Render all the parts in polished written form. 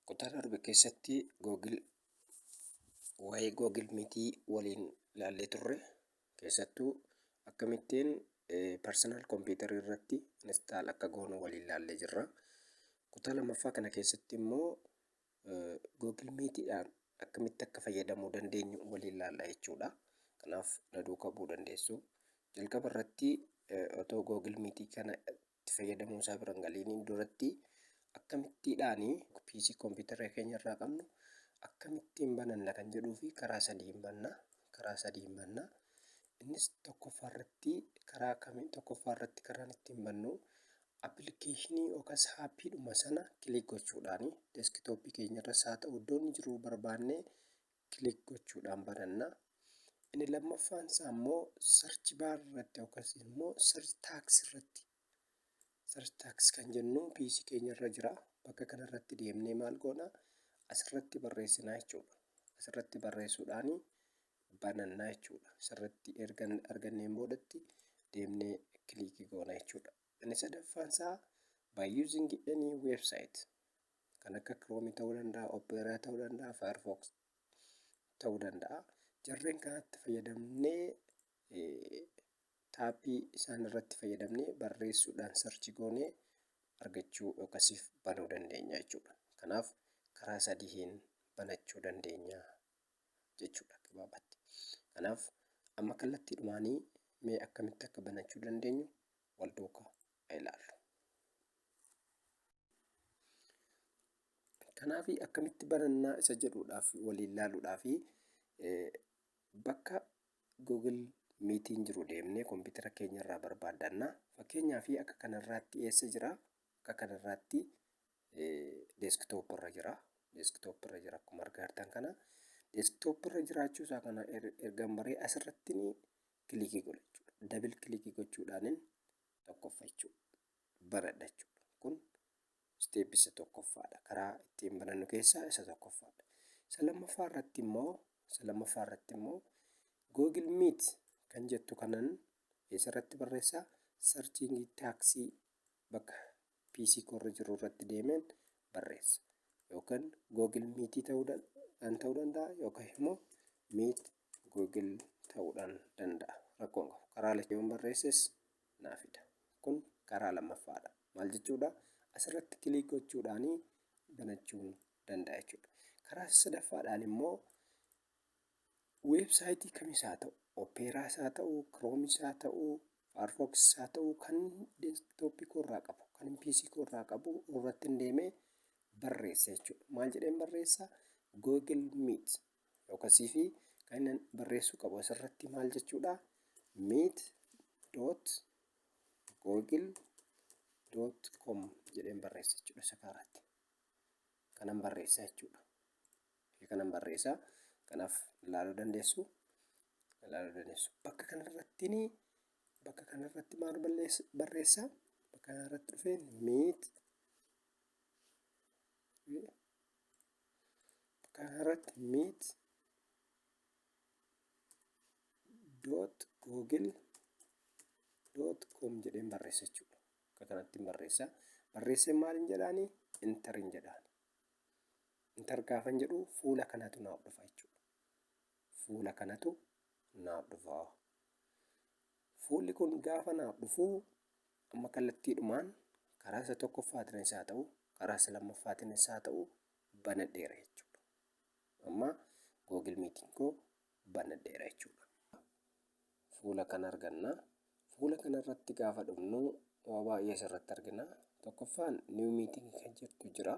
Kutaa darbe keessatti Google waa'ee Google Meet waliin ilaallee turre. Keessattuu akkamittiin personal computer irratti install akka goonu waliin ilaallee jirra. Kutaa lammaffaa kana keessatti immoo Google Meetidhaan akkamitti akka fayyadamuu dandeenyu waliin ilaalla jechuudha. Kanaaf na duukaa bu'uu dandeessu. Jalqaba irratti otoo Google Meet kana itti fayyadamuu isaa bira hin galiiniin duratti akkamittiidhaan PC kompiitara keenya irraa qabnu akkamittiin bananna kan jedhuu fi karaa sadiin banna. Karaa sadiin banna. Innis tokkoffaa irratti karaa kamiin tokkoffaa irratti karaan ittiin bannu appilikeeshinii yookaas haappiidhuma sana kilik gochuudhaani deeskitooppii keenya irras haa ta'u iddoo inni jiru barbaannee kilik gochuudhaan bananna. Inni lammaffaan isaa immoo search bar irratti yookaas immoo search tags irratti search tags kan jennu PC keenya irra jira. Bakka kanarratti deemnee maal goona? Asirratti barreessinaa jechuudha. Asirratti barreessuudhaan banannaa jechuudha. Asirratti erga arganneen boodatti deemnee kilikii goona jechuudha. Inni sadaffaan isaa by using any website kan akka Chrome ta'uu danda'a, Opera ta'uu danda'a, Firefox ta'uu danda'a. Jarreen kanatti fayyadamnee taappii isaan irratti fayyadamnee barreessuudhaan sarchi goonee argachuu yookaasiif banuu dandeenya jechuudha. Kanaaf karaa sadiin banachuu dandeenya jechuudha gabaabatti. Kanaaf amma kallattiidhumaanii mee akkamitti akka banachuu dandeenyu wal duukaa ilaallu. Kanaaf akkamitti banannaa isa jedhuudhaaf waliin ilaaluudhaaf bakka Google Meetiin jiru deemnee kompiitara keenya irraa barbaaddanna. Fakkeenyaaf akka kanarraatti eessa jira? Akka kanarraatti deeskitoop irra jira. Deeskitoop irra jira akkuma argaa jirtan kana. Deeskitoop irra jiraachuu isaa kana ergan baree asirratti kilikii godha jechuudha. Dabil kilikii gochuudhaanin tokkoffa jechuudha. Banadha jechuudha. Kun step isa tokkoffaadha. Karaa ittiin banannu keessaa isa tokkoffaadha. Isa lammaffaa irratti immoo isa lammaffaa irratti immoo Google Meet kan jettu kanan eessarratti barreessaa? Searching taaksii bakka PC koorra jiru irratti deemeen barreessa. Yookaan Google Meet ta'uudhaan ta'uu danda'a yookaan immoo Meet Google ta'uudhaan danda'a. Rakkoon qabu. Karaa lachuu yoon barreesses naa fida. Kun karaa lammaffaadha. Maal jechuudha? Asirratti kilik gochuudhaan banachuun danda'a jechuudha. Karaa sadaffaadhaan immoo weebsaayitii kamis haa ta'u, Operaas haa ta'u, Chroomis haa ta'u, Firefoxis haa ta'u kan deeskitooppii koo irraa qabu, kan PC koo irraa qabu irratti hin deemee barreessa jechuudha. Maal jedheen barreessa? Google Meet yookaasii fi kan inni barreessuu qabu asirratti maal jechuudha? Meet dot google dot com jedheen barreessa jechuudha isa kanarratti. Kanan barreessa jechuudha. Ishee kanan barreessa. Kanaaf ilaaluu dandeessu. Ilaaluu dandeessu. Bakka kanarratti bakka kanarratti maal barreessa? Bakka kanarratti dhufee meet bakka kanarratti meet dot google dot com jedheen barreessa jechuudha. Akka kanatti barreessa. Barreessee maal jedhaani? Enter hin jedhaani. Enter gaafan jedhu fuula kanatu naaf dhufa jechuudha. Fuula kanatu naaf dhufa. Fuulli kun gaafa naaf dhufu amma kallattiidhumaan karaa isa tokkoffaatiinis haa ta'u karaa isa lammaffaatiinis haa ta'u banadheera jechuudha. Amma Google Meeting koo banadheera jechuudha. Fuula kana arganna. Fuula kana irratti gaafa dhufnu waa baay'ee asirratti argina. Tokkoffaan new meeting kan jettu jira.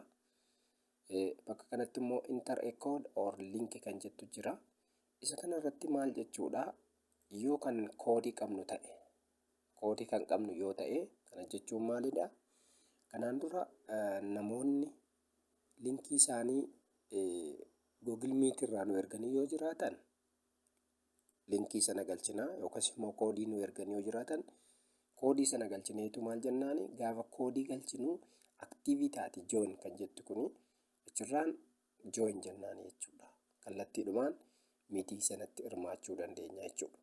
Bakka kanatti immoo enter a code or link kan jettu jira. Isa kana irratti maal jechuudha? Yoo kan koodii qabnu ta'e, koodii kan qabnu yoo ta'e, kana jechuun maalidha? Kanaan dura namoonni linkii isaanii Google Meet irraa nu erganii yoo jiraatan linkii sana galchina, yookaas immoo koodii nu erganii yoo jiraatan koodii sana galchineetu maal jennaani, gaafa koodii galchinu aktiivii taati join kan jettu kuni achirraan join jennaani jechuudha. Kallattiidhumaan miitii sanatti hirmaachuu dandeenya jechuudha.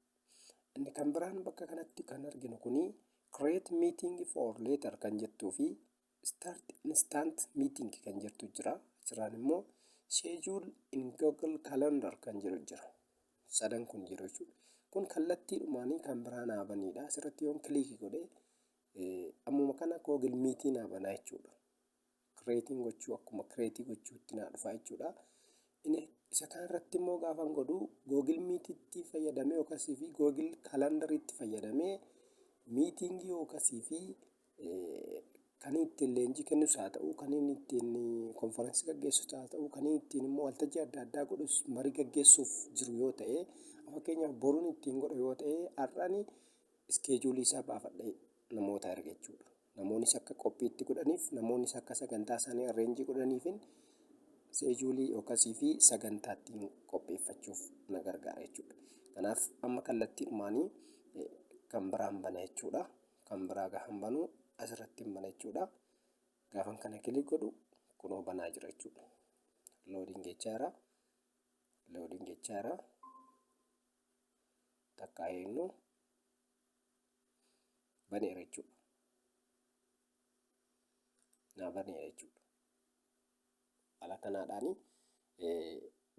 Inni kan biraan bakka kanatti kan arginu kuni create meeting for later kan jettuu fi Start instant meeting kan jettu jira. Achirraan immoo schedule in Google Calendar kan jedhu jira. Sadan kun jiru jechuudha. Kun kallattiidhumaanii kan biraa naa baniidha. Asirratti yoon click godhe, ammuma kana Google Meetii naa banaa jechuudha. Createiin gochuu, akkuma create gochuutti naa dhufa jechuudha. Inni isa kanarratti immoo gaafan godhu, Google Meetitti fayyadamee yookaasii fi Google Calendaritti fayyadamee meetingii yookaasii fi kan ittiin leenjii kennus haa ta'u, kan inni ittiin konferensii gaggeessus haa ta'u, kan inni ittiin immoo waltajjii adda addaa godhus, marii gaggeessuuf jiru yoo ta'e, fakkeenyaaf boruun ittiin godhu yoo ta'e, har'ani schedule isaa baafadhee namoota erga jechuudha. Namoonnis akka qophiitti godhaniif, namoonnis akka sagantaa isaanii arrange godhaniifin schedule yookaasii fi sagantaa ittiin qopheeffachuuf na gargaara jechuudha. Kanaaf amma kallattiidhumaanii kan biraan bana jechuudha. Kan biraa gaafan banuu, asirratti hin bana jechuudha. Gaafan kana click godhu, kunoo banaa jira jechuudha. Loading jechaa jira. Loading jechaa jira. Takkaa eenyu baneera jechuudha. Naa baneera jechuudha. Haala kanaadhaani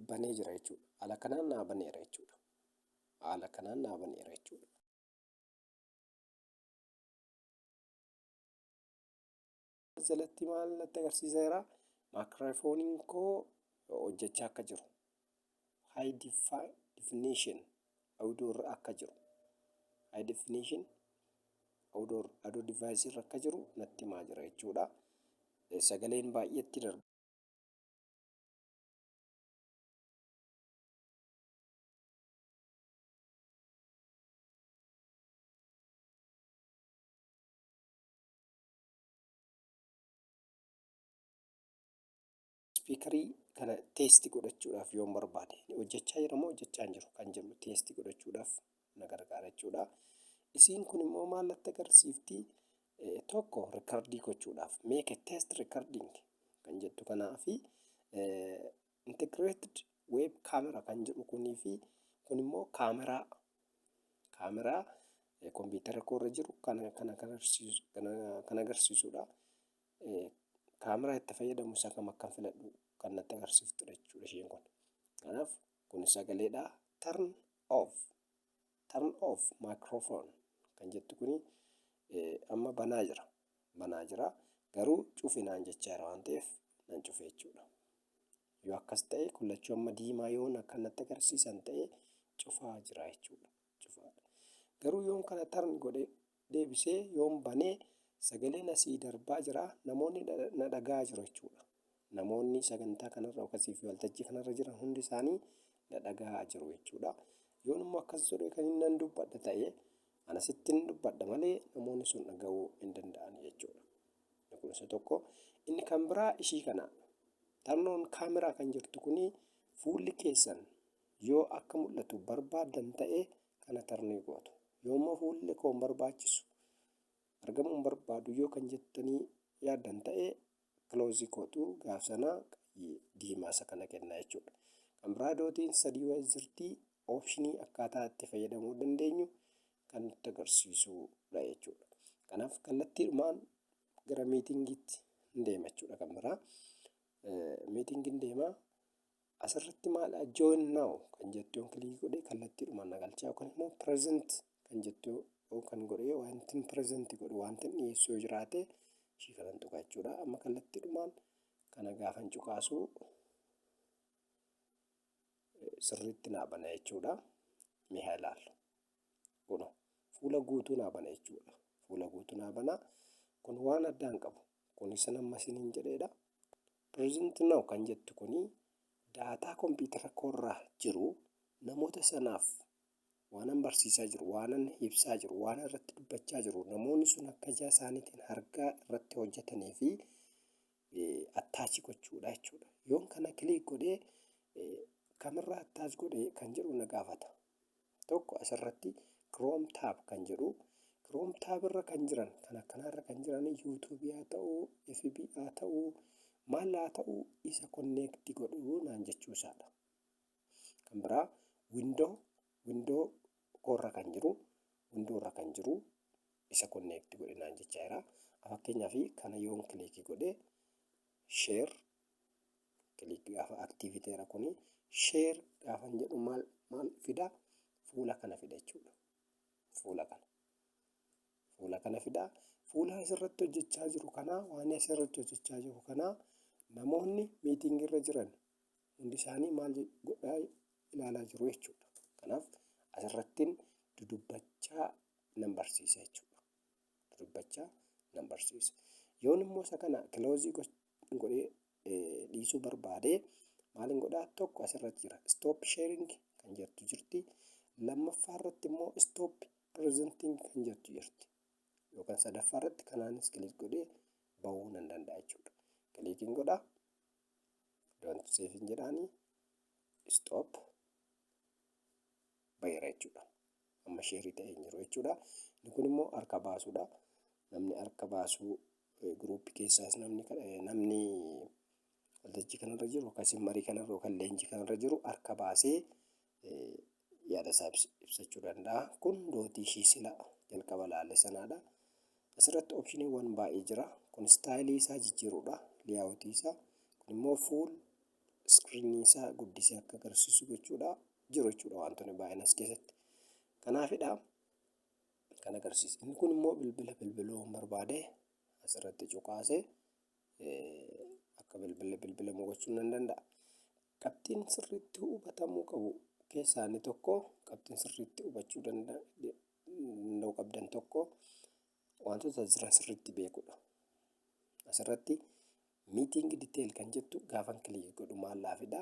banee jira jechuudha. Haala kanaan naa baneera jechuudha. Haala kanaan naa baneera jechuudha. Jalatti maal natti agarsiisaa jira? Maayikiroofooniin koo hojjechaa akka jiru. High definition audio irra akka jiru. High definition audio device irra akka jiru natti himaa jira jechuudha. Sagaleen baay'eetti darba. Speakerii kana test godhachuudhaaf yoon barbaade, hojjechaa jira moo hojjechaa hin jiru kan jedhu test godhachuudhaaf na gargaara jechuudha. Isiin kun immoo maal natti agarsiifti? Tokko, record gochuudhaaf, make a test recording kan jettu kanaa fi integrated web camera kan jedhu kunii fi kun immoo kaameraa kompiitara koorra jiru kan agarsiisudha. Kaameraa itti fayyadamu isa kam akkan filadhu kan natti agarsiiftudha jechuudha isheen kun. Kanaaf kun sagaleedha. Turn off microphone kan jettu kuni amma banaa jira. Banaa jira. Garuu cufi naan jechaa jira waan ta'eef, nan cufe jechuudha. Yoo akkas ta'e, kullachuu amma diimaa yoon akka natti agarsiisan ta'e, cufaa jira jechuudha. Cufaadha. Garuu yoon kana turn godhe, deebisee yoon banee, sagaleen asii darbaa jira, namoonni na dhagaa jiru jechuudha. Namoonni sagantaa kanarra akkasii fi waltajjii kanarra jiran hundi isaanii na dhagaa jiru jechuudha. Yoon immoo akkas godhe, kan inni nan dubbadha ta'e, ana sittin dubbadha malee namoonni sun dhaga'uu hin danda'an jechuudha. Kun isa tokko. Inni kan biraa ishii kana. Turn on camera kan jirtu kuni, fuulli keessan yoo akka mul'atu barbaaddan ta'e, kana turn gootu. Yoo immoo fuulli koo hin barbaachisu, argamuu hin barbaadu yoo kan jettanii yaaddan ta'e, close gootu. Gaaf sana diimaa isa kana kenna jechuudha. Kan biraa dotiin sadii wayii jirti, optionii akkaataa itti fayyadamuu dandeenyu kan nutti agarsiisudha jechuudha. Kanaaf kallattiidhumaan gara meetingiitti hin deema jechuudha kan biraa. Meetingiin deema. Asirratti maal, join now kan jettu yoon click godhe, kallattiidhumaan na galchaa, yookaan immoo present kan jettu yoo kan godhe, wanti present godhu, wanti dhiyeessu yoo jiraate, ishii kanan tuqa jechuudha. Amma kallattiidhumaan kana gaafan cuqaasu, sirriitti naa bana jechuudha. Mee haa ilaallu. Kunoo fuula guutuu naa bana jechuudha. Fuula guutuu naa bana. Kun waan addaa hin qabu. Kun isa amma isiniin jedheedha. Present now kan jettu kuni data kompiitara koorraa jiru namoota sanaaf, waanan barsiisaa jiru, waanan ibsaa jiru, waan irratti dubbachaa jiru, namoonni sun akka ija isaaniitiin argaa irratti hojjetanii fi attach gochuudha jechuudha. Yoon kana click godhee, kamirraa attach godhee kan jedhu na gaafata. Tokko asirratti Chrome tab kan jedhu, Chrome tab irra kan jiran, kan akkanaarra kan jiran, YouTube haa ta'uu, FB haa ta'uu, maal haa ta'uu, isa connect godhuu naan jechuu isaadha. Kan biraa window koorra kan jiru, window irra kan jiru isa connect godhe naan jechaa jira. Fakkeenyaaf, kana yoon click godhee, share click gaafa active ta'eera kuni, share gaafan jedhu maal maal fida? Fuula kana fida jechuudha. Fuula kana fida. Fuula asirratti hojjechaa jiru kanaa, waan asirratti hojjechaa jiru kanaa, namoonni meeting irra jiran hundi isaanii maal godhaa ilaalaa jiru jechuudha. Kanaaf asirrattiin dudubbachaa nan barsiisa jechuudha. Dudubbachaa nan barsiisa. Yoon immoo isa kana close godhee dhiisuu barbaade maalin godhaa? Tokko asirratti jira. Stop sharing kan jettu jirti. Lammaffaa irratti immoo stop presenting kan jettu jirti. Yookaan sadaffaa irratti kanaanis click godhee bahuu nan danda'a jechuudha. Clickiin godhaa. Don't save hin jedhaanii, stop baheera jechuudha. Amma share ta'ee hin jiru jechuudha. Inni kun immoo harka baasuudha. Namni harka baasuu group keessaas namni waltajjii kanarra jiru akkasii marii kanarra yookaan leenjii kanarra jiru harka baasee yaada isaa ibsachuu danda'a. Kun dot ishii sila jalqaba laalle sanaadha. Asirratti optioniiwwan baay'ee jira. Kun style isaa jijjiiruudha. Layout isaa. Kun immoo full screen isaa guddisee akka agarsiisu gochuudha. Jiru jechuudha wantoonni baay'een as keessatti. Kanaafidha kan agarsiisa. Inni kun immoo bilbila bilbiluu barbaade asirratti cuqaasee akka bilbilli bilbilamu gochuu nan danda'a. Qabxiin sirriitti hubatamuu qabu keessaa inni tokko, qabxiin sirriitti hubachuu danda'uu qabdan tokko, wantoota jiran sirriitti beekuudha. Asirratti meeting detail kan jettu gaafan click godhu maal naa fida?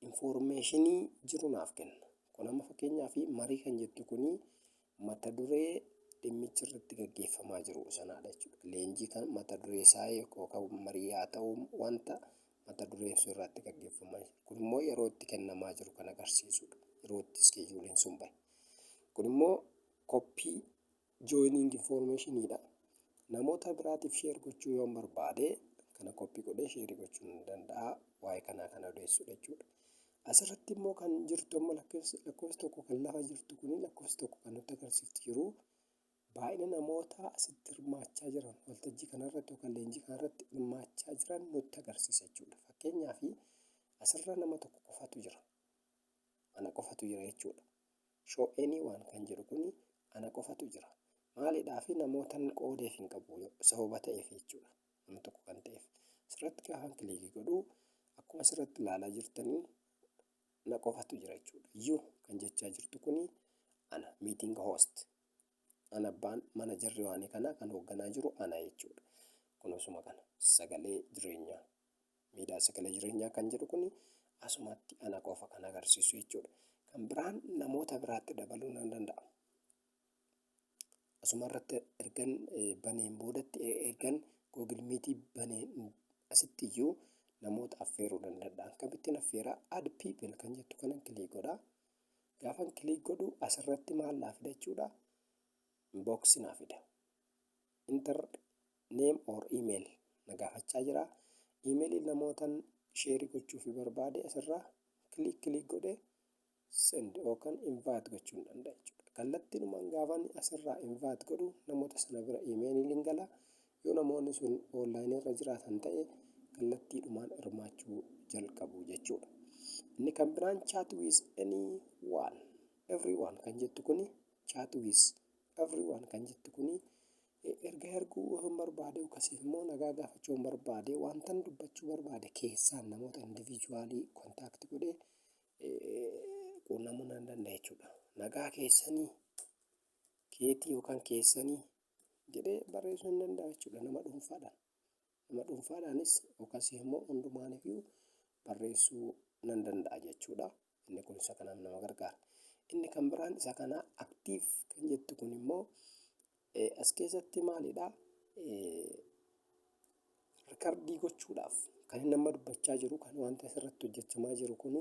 Information jiru naaf kenna. Kun amma fakkeenyaaf marii kan jettu kuni mata duree dhimmichi irratti gaggeeffamaa jiru sanaadha jechuudha. Leenjii kan mata duree isaa yookaan marii haa ta'u, wanta mata dureen sun irratti gaggeeffamaa jiru. Kun immoo yeroo itti kennamaa jiru kan agarsiisudha. Yeroo itti scheduleiin sun bahe. Kun immoo copy joining informationiidha. Namoota biraatiif share gochuu yoon barbaade kana copy godhee share gochuu ni danda'a. Waa'ee kanaa kan odeessudha jechuudha. Asirratti immoo kan jirtu amma lakkoofsi 1 kan lafa jirtu kuni, lakkoofsi 1 kan nutti agarsiiftu jiru, baay'ina namoota asitti hirmaachaa jiran, waltajjii kanarratti yookaan leenjii kanarratti hirmaachaa jiran nutti agarsiisa jechuudha. Fakkeenyaaf, asirra nama tokko qofatu jira. Ana qofatu jira jechuudha. Show anyone kan jedhu kuni ana qofatu jira. Maaliidhaafi? Namootan qoodeef hin qabu sababa ta'eef jechuudha. Nama tokko kan ta'eef. Asirratti gaafan click godhu akkuma asirratti ilaalaa jirtanii na qofatu jira jechuudha. You kan jechaa jirtu kuni ana, meeting host. Ana, abbaan mana jarri waanii kana kan hoogganaa jiru ana jechuudha. Kun osuma kana sagalee jireenyaa. Miidiyaa sagalee jireenyaa kan jedhu kuni asumatti ana qofa kan agarsiisu jechuudha. Kan biraan namoota biraatti dabaluu nan danda'a. Asuma irratti ergan baneen boodatti, ergan Google Meet baneen asitti iyyuu namoota affeeruu nan danda'a. Akkamittiin affeeraa? Add people kan jettu kanan click godhaa. Gaafan click godhu asirratti maal naa fida jechuudha? Inbox naa fida. Enter name or email na gaafachaa jira. Emailii namootan share gochuuf barbaade asirraa click click godhee send yookaan invite gochuu ni danda'a jechuudha. Kallattiinumaan gaafan asirraa invite godhu namoota sana bira emailiin gala. Yoo namoonni sun online irra jiraatan ta'e kallattiidhumaan hirmaachuu jalqabu jechuudha. Inni kan biraan chat with anyone, everyone kan jettu kuni, chat with everyone kan jettu kuni, erga erguu hin barbaade akkasii immoo nagaa gaafachuu hin barbaade, wantan dubbachuu barbaade keessaan namoota individual contact godhee quunnamuu nan danda'a jechuudha. Nagaa keessanii, keetii yookaan keessanii jedhee barreessuu hin danda'a jechuudha nama dhuunfaadhaan. Nama dhuunfaadhaanis yookaas immoo hundumaaniyyuu barreessuu nan danda'a jechuudha. Inni kun isa kanaaf nama gargaara. Inni kan biraan isa kana active kan jettu kun immoo as keessatti maalidhaa? Record gochuudhaaf kan inni amma dubbachaa jiru, kan wanta asirratti hojjetamaa jiru kun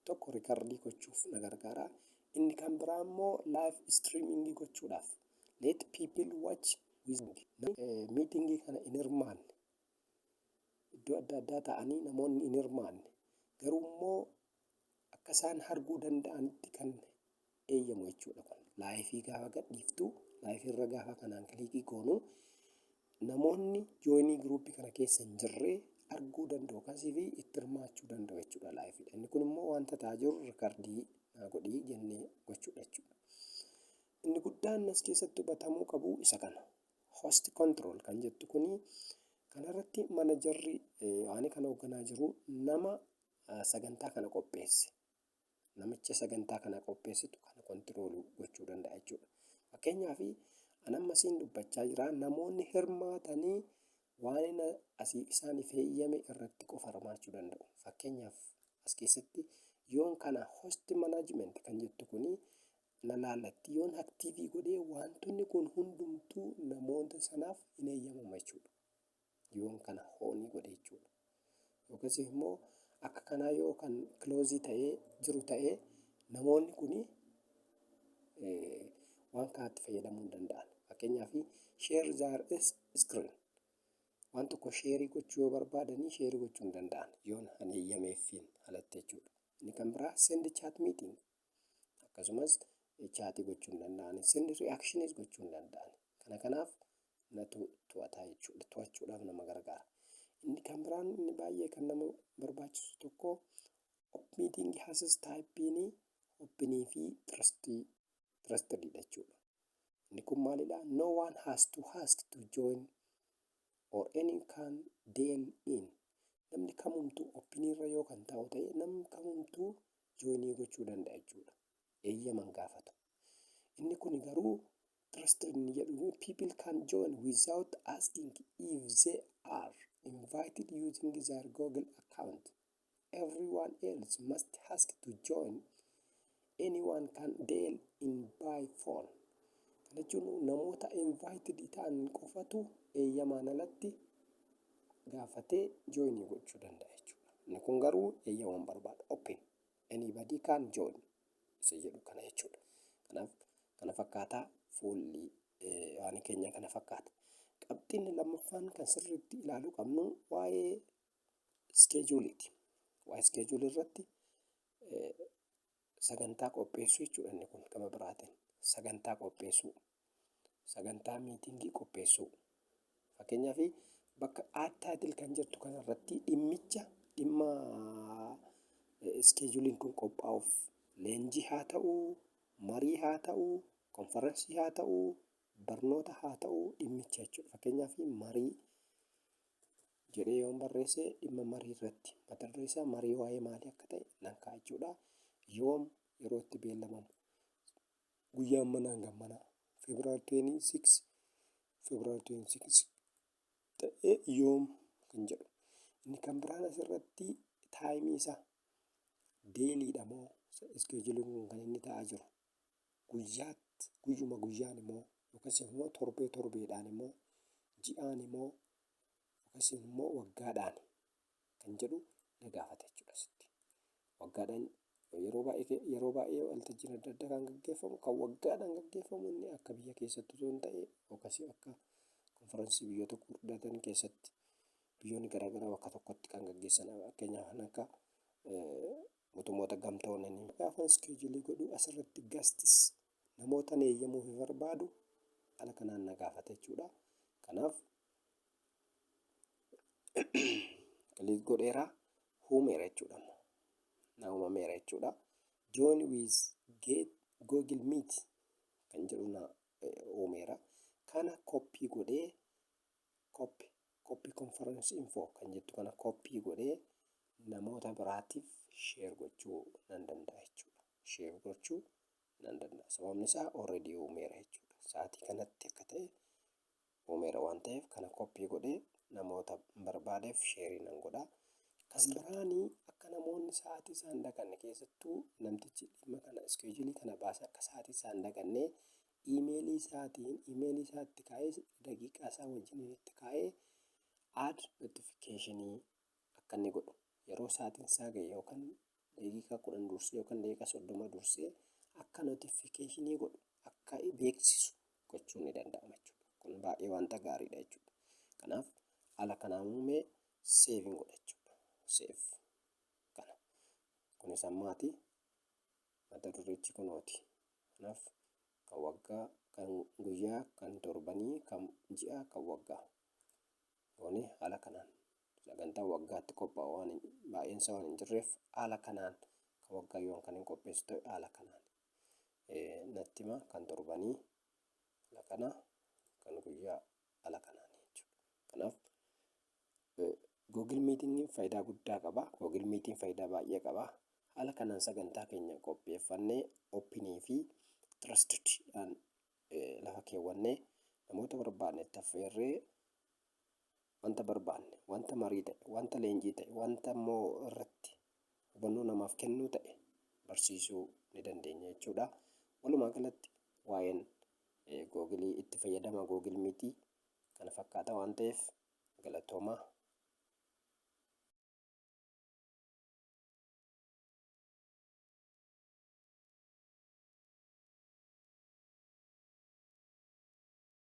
tokko record gochuuf na gargaara. Inni kan biraa immoo live streaming gochuudhaaf, let people watch with meeting kana hin hirmaanne, iddoo adda addaa ta'anii namoonni hin hirmaanne garuu immoo akka isaan arguu danda'anitti kan eeyyamu jechuudha kun. Live gaafa gadhiiftu, live irra gaafa kanaan click goonu Namoonni joinii groupii kana keessa hin jirre arguu danda'u kasii fi itti hirmaachuu danda'u jechuudha liveiidha. Inni kun immoo wanta ta'aa jiru recordii naa godhii jennee gochuudha jechuudha. Inni guddaan as keessatti hubatamuu qabu isa kana. Host control kan jettu kuni kanarratti managerri waan kana hoogganaa jiru nama sagantaa kana qopheesse. Namicha sagantaa kana qopheessitu kana controluu gochuu danda'a jechuudha. Fakkeenyaaf, an amma siin dubbachaa jira, namoonni hirmaatanii waan asii isaaniif heeyyame irratti qofa hirmaachuu danda'u. Fakkeenyaaf, as keessatti yoon kana host management kan jettu kuni na laallatti, yoon active godhee, wantoonni kun hundumtuu namoota sanaaf hin eeyyamamu jechuudha. Yoon kana onii godhe jechuudha. Yookiis immoo akka kanaa yoo kan close ta'ee jiru ta'ee, namoonni kuni waan kanatti fayyadamuu hin danda'an. Fakkeenyaaf, share their screen, waan tokko share gochuu yoo barbaadanii share gochuu hin danda'an yoon an eeyyameeffiin alatti jechuudha. Inni kan biraa send chat meeting, akkasumas chatii gochuu hin danda'an, send reactionis gochuu hin danda'an. Kana kanaaf natu to'ataa jechuudha. To'achuudhaaf nama gargaara. Inni kan biraan inni baay'ee kan nama barbaachisu tokko meeting access typeiin openii fi trustedidha jechuudha. Inni kun maalidha? No one has to ask to join or any can dial in. Namni kamumtuu openiirra yoo kan taa'u ta'e, namni kamumtuu joinii gochuu danda'a jechuudha. Eeyyaman gaafatu. Inni kun garuu trusted inni jedhu, people can join without asking if they are invited using their Google account. Everyone else must ask to join. Anyone can dial in by phone. Kana jechuun namoota invited ta'an qofatu eeyyamaan alatti gaafatee joinii gochuu danda'a jechuudha. Inni kun garuu eeyyama hin barbaadu. Open. Anybody can join isa jedhu kana jechuudha. Kanaaf kana fakkaataa fuulli waan keenya kana fakkaata. Qabxiin lammaffaan kan sirriitti ilaaluu qabnu waa'ee scheduleiiti. Waa'ee scheduleii irratti sagantaa qopheessuu jechuudha inni kun gama biraatiin. Sagantaa qopheessuu. Sagantaa meetingii qopheessuu. Fakkeenyaaf, bakka add title kan jettu kanarratti dhimmicha, dhimma scheduleiin kun qophaa'uuf, leenjii haa ta'uu, marii haa ta'uu, konferansii haa ta'uu, barnoota haa ta'uu, dhimmicha jechuudha. Fakkeenyaaf, marii jedhee yoon barreesse, dhimma marii irratti mata duree isaa marii waa'ee maalii akka ta'e nan kaa'a jechuudha. Yoom, yeroo itti beellamamu, guyyaan manaa hanga manaa February 26, February 26 ta'ee yoom kan jedhu. Inni kan biraan asirratti timeii isaa, dailydha moo scheduleiin kun kan inni ta'aa jiru guyyaatti, guyyuma guyyaan immoo, yookaas immoo torbee torbeedhaan immoo, ji'aan immoo, yookaas immoo waggaadhaan kan jedhu na gaafata jechuudha asitti. Waggaadhaan yeroo baay'ee waltajjiin adda addaa kan gaggeeffamu, kan waggaadhaan gaggeeffamu, inni akka biyya keessatti osoo hin ta'e, yookaas akka konferansii biyyoota guddatan keessatti biyyoonni garaagaraa bakka tokkotti kan gaggeessan, fakkeenyaaf kan akka mootummoota gamtoomanii. Gaafa scheduleii godhu asirratti guests, namoota eeyyamuuf barbaadu haala kanaan na gaafata jechuudha. Kanaaf click godheera, uumeera jechuudha. Na uumameera jechuudha. Join with get Google Meet kan jedhu na uumeera. Kana copy godhee, copy conference info kan jettu kana copy godhee namoota biraatiif share gochuu nan danda'a jechuudha. Share gochuu nan danda'a. Sababni isaa already uumeera jechuudha. Sa'aatii kanatti akka ta'e uumeera waan ta'eef, kana copy godhee namoota barbaadeef share nan godha. Kan biraanii akka namoonni sa'aatii isaan daganne, keessattuu namtichi dhimma kana scheduleii kana baase, akka sa'aatii isaan daganne emailii isaatiin, emailii isaatti kaa'ee, daqiiqaa isaa wajjin itti kaa'ee, add notificationii akka inni godhu, yeroo sa'aatiin isaa ga'e yookaan daqiiqaa 10 dursee yookaan daqiiqaa 30 dursee akka notificationii godhu, akka beeksisu gochuun ni danda'ama jechuudha. Kun baay'ee wanta gaariidha jechuudha. Kanaaf haala kanaan uumee saveiin godha jechuudha. Save kana. Kunis ammaati mata dureechi kunooti. Kanaaf kan waggaa, kan guyyaa, kan torbanii, kan ji'a, kan waggaa. Kuni haala kanaan sagantaa waggaatti qophaa'u waan baay'een isaa waan hin jirreef, haala kanaan kan waggaa yoon kan hin qopheessu ta'e, haala kanaan natti hima. Kan torbanii haala kana, kan guyyaa haala kanaan jechuudha. Kanaaf Google Meetingiin faayidaa guddaa qaba. Google Meeting faayidaa baay'ee qaba. Haala kanaan sagantaa keenya qopheeffannee, openii fi trusted dhaan lafa keewwannee, namoota barbaanne itti affeerree, wanta barbaanne, wanta marii ta'e, wanta leenjii ta'e, wanta immoo irratti hubannoo namaaf kennuu ta'e barsiisuu ni dandeenya jechuudha. Walumaa galatti waa'een Googilii, itti fayyadama Google Meetii kana fakkaata waan ta'eef, galatoomaa.